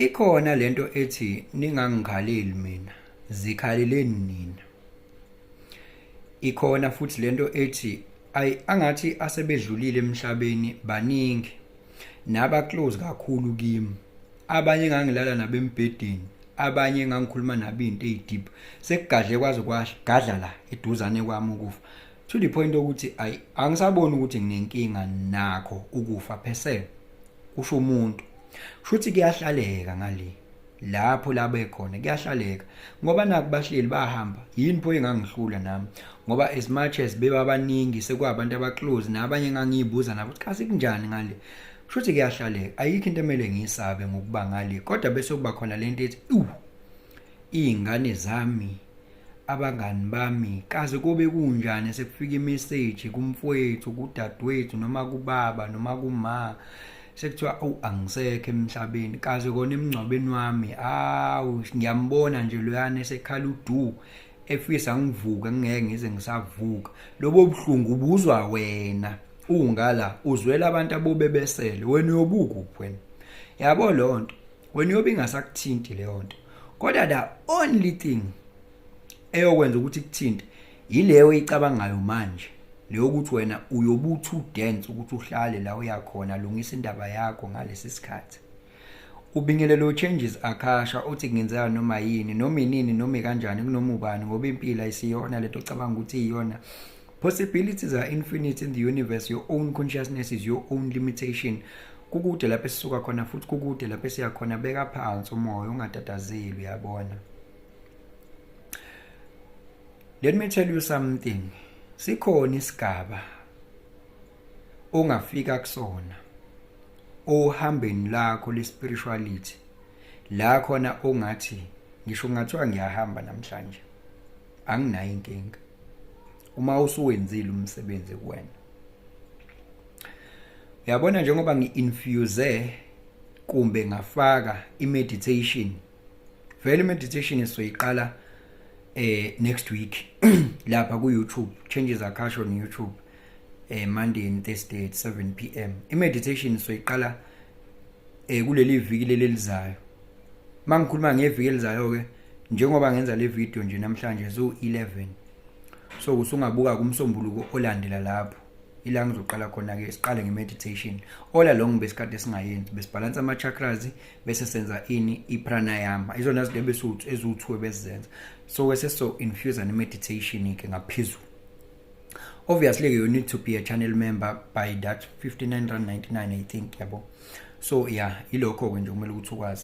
Ikhona lento ethi ningangikhaleli mina, zikhaleleni nina. Ikhona futhi lento ethi ayi angathi asebedlulile emhlabeni baningi naba close kakhulu kimi. Abanye engangilala nabo embhedeni, abanye engangikhuluma nabo izinto ezideep, sekugadle kwaze kwagadla la eduzane kwami ukufa. To the point ukuthi ayi angisaboni ukuthi nginenkinga nakho ukufa per se. Kusho umuntu. Kushuthi kuyahlaleka ngale lapho la bekhona kuyahlaleka ngoba naku bahleli bahamba yini pho engangihlula nami ngoba as much as bebabaningi sekwabantu abaclose nabanye engangiyibuza nabo ukuthi kasi kunjani ngale. Kushuthi kuyahlaleka, ayikho into emele ngiyisabe ngokuba ngale, kodwa bese kuba khona lento ethi iy'ngane zami, abangani bami, kaze kobe kunjani sekufika imessage kumfowethu, kudadewethu, noma kubaba, noma kuma, sekuthiwa awu angisekho emhlabeni, kaze kona emngcwabeni wami, awu ngiyambona nje loyana esekhala udu, efisa ngivuke ngingeke ngize ngisavuka. Lobo buhlungu ubuzwa wena ungala, uzwela abantu abobebesele, wena uyobuka uphi wena? Yabo leyo nto, wena uyobe ingasakuthinti leyo nto. Kodwa the only thing eyokwenza ukuthi kuthinte yileyo oyicabangayo manje, leyo ukuthi wena uyobe too dense ukuthi uhlale la uyakhona, lungisa indaba yakho ngalesi sikhathi. Ubingelelo Changes Akasha uthi kungenzeka noma yini, noma inini, noma kanjani, kunoma ubani, ngoba impilo ayisiyona lento ocabanga ukuthi iyona. Possibilities are infinite in the universe. Your own consciousness is your own limitation. Kukude lapho esisuka khona futhi kukude lapho esiya khona. Beka phansi umoya, ungatatazeli, uyabona. Let me tell you something. Sikhona isigaba ongafika kusona ohambeni lakho le-spirituality la khona ongathi ngisho kungathiwa ngiyahamba namhlanje anginayo inkinga uma usuwenzile umsebenzi kuwena. Uyabona, njengoba ngi-infuse kumbe ngafaka i-meditation, vele i-meditation sizoyiqala next week lapha ku YouTube, Changes Akasha on YouTube, Monday and Thursday at 7 p.m. I-meditation sizoyiqala kuleli viki leli elizayo. Mangikhuluma ngeviki elizayo ke, njengoba ngenza le video nje namhlanje zo 11, so usungabuka kumsombuluko olandela lapho ila ngizoqala khona ke, siqale nge-meditation. All along besikade singayenzi, besibhalansa ama-chakras, bese senza ini, i-pranayama, izona zinto ebesuthi eziwu-two besizenza. So ke sesizo infuse ne-meditation ke ngaphezulu. Obviously you need to be a channel member by that R59.99, I think, yabo. So yeah, ilokho ke nje kumele ukuthi ukwazi.